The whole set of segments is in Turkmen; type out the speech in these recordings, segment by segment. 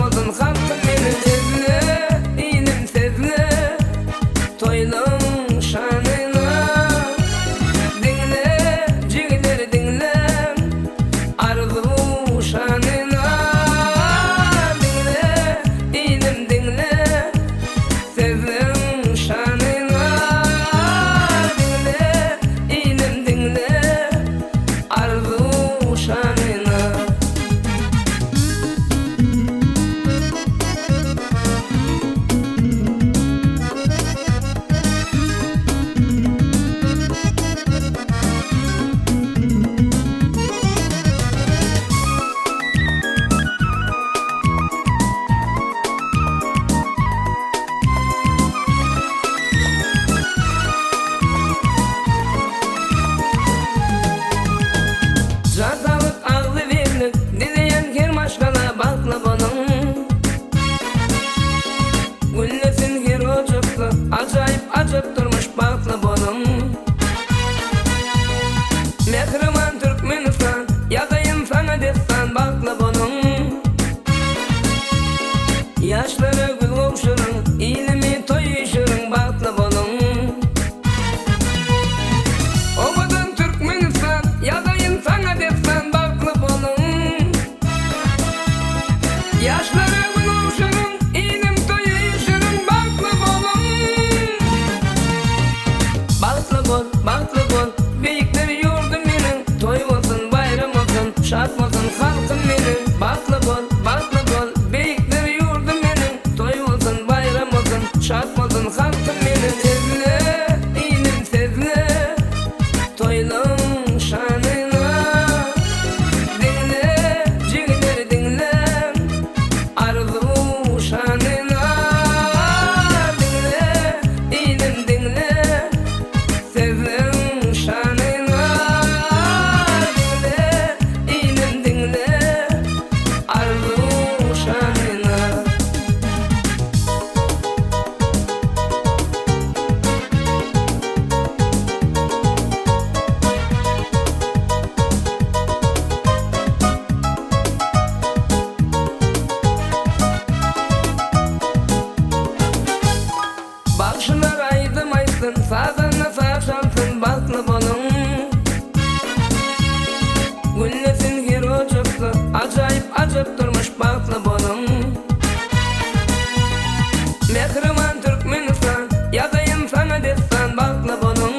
bolsun halkym meniň. Sözle, ilim sözle, toýlaň şanyna. Diňle, jigiler diňle, arzuw şanyna. Diňle, ilim diňle, sözleň şanyna. Diňle, ilim diňle, arzuw şanyna. Jan saglyk agzybirlik dileýän her maşgala bagtly boluň. Güllesin her ojakda ajaýyp ajap durmuş bagtly boluň. Mähriban Türkmenistan ýazaýyn saňa dessan bagtly boluň. Ýaşlara gül gowşuryň ilimi toý üýşüriň bagtly boluň. Owadan Türkmenistan, ýazaýyn saňa dessan, bagtly boluň. Ýaşlara gün gowşuryň, ilim toýy üýşüriň, bagtly boluň. Bagtly bol, bagtly bol, beýikler ýurdum meniň, toý bolsun, baýram bolsun, şat bolsun halkym meniň. Bagtly bol, bagtly bol, beýikler ýurdum meniň, toý bolsun, baýram bolsun, şat bolsun halkym meniň. Sözle, ilim sözle, toýlaň şanyna. Diňle, jigiler diňle, arzuw şanyna. Diňle, ilim diňle, sözleň şanyna. Diňle, ilim diňle, arzuw şanyna. Bagşylar aýdym aýtsyn, sazanda saz çalsyn, bagtly boluň. Güllesin her ojakda, ajaýyp ajap durmuş, bagtly boluň. Mähriban Türkmenistan, ýazaýyn saňa dessan, bagtly boluň.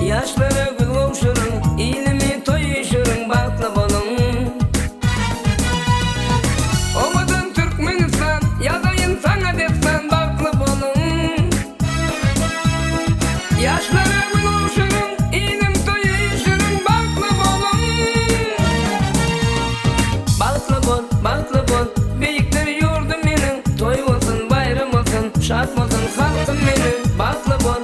Ýaşlara gül gowşuryň, ilimi toý üýşüriň, bagtly boluň. Owadan Türkmenistan, ýazaýyn saňa dessan, bagtly boluň. Ýaşlara gül gowşuryň, ilim toý üýşüriň, bagtly boluň. Bagtly bol, bagtly bol, beýikler ýurdum meniň, toý bolsun, baýram bolsun, şat bolsun halkym meniň. Bagtly bol.